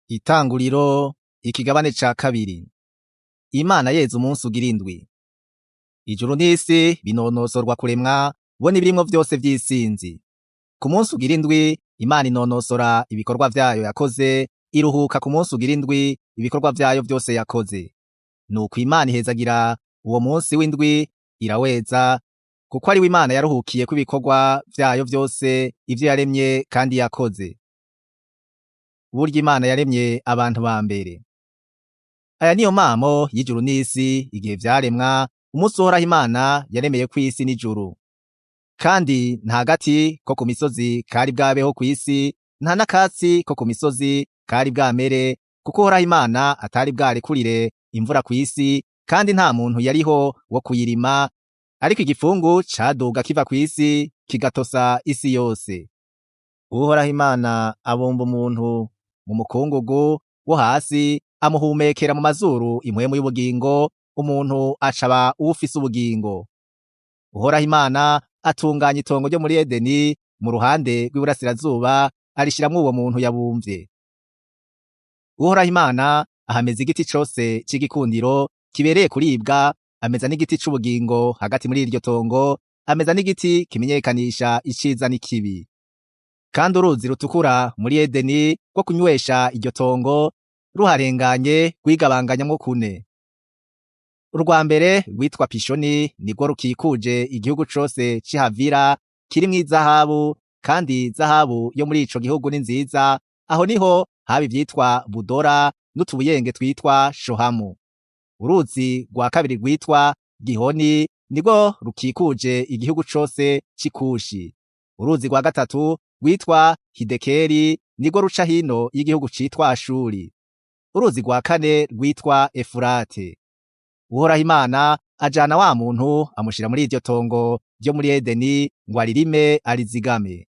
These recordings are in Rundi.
Itanguriro ikigabane ca kabiri. Imana yeza umunsi ugira indwi. Ijuru n'isi binonosorwa kuremwa, bo n'ibirimwo vyose vy'isinzi. Ku munsi ugira indwi, Imana inonosora ibikorwa vyayo yakoze, iruhuka ku munsi ugira indwi ibikorwa vyayo vyose yakoze. Nuko Imana ihezagira uwo munsi w'indwi iraweza, kuko ariwo Imana yaruhukiyeko ibikorwa vyayo vyose, ivyo yaremye kandi yakoze. Burya Imana yaremye abantu ba mbere. Aya niyo mamo y'ijuru n'isi igihe vyaremwa, umunsi Uhoraho Imana yaremeyeko isi n'ijuru. Kandi nta gati ko ku misozi kari bwabeho kw'isi, nta n'akatsi ko ku misozi kari bwamere, kuko Uhoraho Imana atari bwarekurire imvura kw'isi, kandi nta muntu yariho wo kuyirima, ariko igipfungu caduga kiva kw'isi kigatosa isi yose. Uhoraho Imana abumba umuntu mu mukungugu wo hasi, amuhumekera mu mazuru impwemu y'ubugingo, umuntu aca aba uwufise ubugingo. Uhoraho Imana atunganya itongo ryo muri Edeni mu ruhande rw'iburasirazuba, arishiramwo uwo muntu yabumvye. Uhoraho Imana ahameza igiti cose c'igikundiro kibereye kuribwa, ameza n'igiti c'ubugingo hagati muri iryo tongo, ameza n'igiti kimenyekanisha iciza n'ikibi. Kandi uruzi rutukura muri Edeni rwo kunywesha iryo tongo ruharenganye rwigabanganyamwo kune. Urwa mbere rwitwa Pishoni nirwo rukikuje igihugu cose c'i Havila kirimwo izahabu, kandi izahabu yo muri ico gihugu ni nziza, aho niho haba ivyitwa Budora n'utubuyenge twitwa Shohamu. Uruzi rwa kabiri rwitwa Gihoni nirwo rukikuje igihugu cose c'i Kushi. Uruzi rwa gatatu rwitwa Hidekeli nirwo ruca hino y'igihugu citwa Ashuri. Uruzi rwa kane rwitwa Efurate. Uhoraho Imana ajana wa muntu amushira muri iryo tongo ryo muri Edeni ngo aririme arizigame.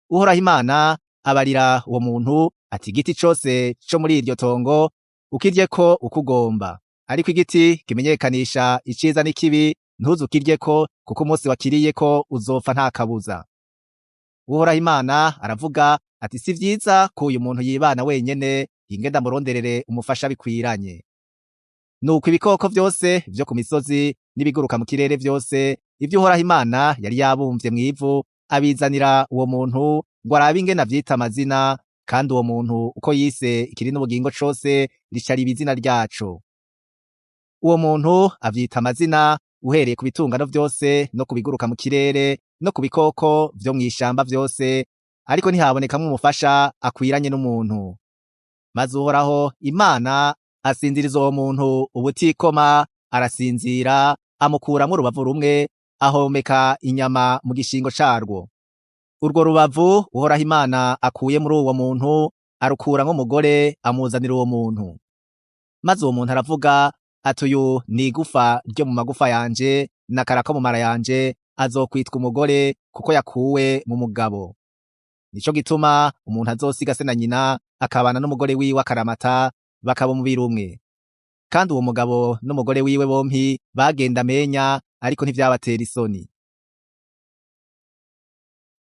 Uhoraho Imana abarira uwo muntu ati igiti cose co muri iryo tongo ukiryeko uko ugomba, ariko igiti kimenyekanisha iciza n'ikibi ntuzukiryeko, kuko umunsi wakiriyeko uzopfa nta kabuza. Uhoraho Imana aravuga ati si vyiza ko uyu muntu yibana wenyene, hinge ndamuronderere umufasha bikwiranye. Nuko ibikoko vyose vyo ku misozi n'ibiguruka mu kirere vyose, ivyo Uhoraho Imana yari yabumvye mw'ivu, abizanira uwo muntu ngo arabe ingene avyita amazina, kandi uwo muntu uko yise ikiri n'ubugingo cose rica riba izina ryaco. Uwo muntu avyita amazina uhereye ku bitungano vyose no ku biguruka mu kirere no ku bikoko vyo mw'ishamba vyose, ariko ntihabonekamwo umufasha akwiranye n'umuntu. Maze Uhoraho Imana asinziriza uwo muntu ubutikoma, arasinzira, amukuramwo urubavu rumwe, ahomeka inyama mu gishingo carwo. Urwo rubavu Uhoraho Imana akuye muri uwo muntu, arukuramwo umugore, amuzanira uwo muntu. Maze uwo muntu aravuga ati uyu ni igufa ryo mu magufa yanje n'akara ko mu mara yanje, azokwitwa umugore kuko yakuwe mu mugabo. Nico gituma umuntu azosiga se na nyina akabana n'umugore wiwe akaramata, bakaba umubiri umwe. Kandi uwo mugabo n'umugore wiwe bompi bagenda amenya, ariko ntivyabatera isoni.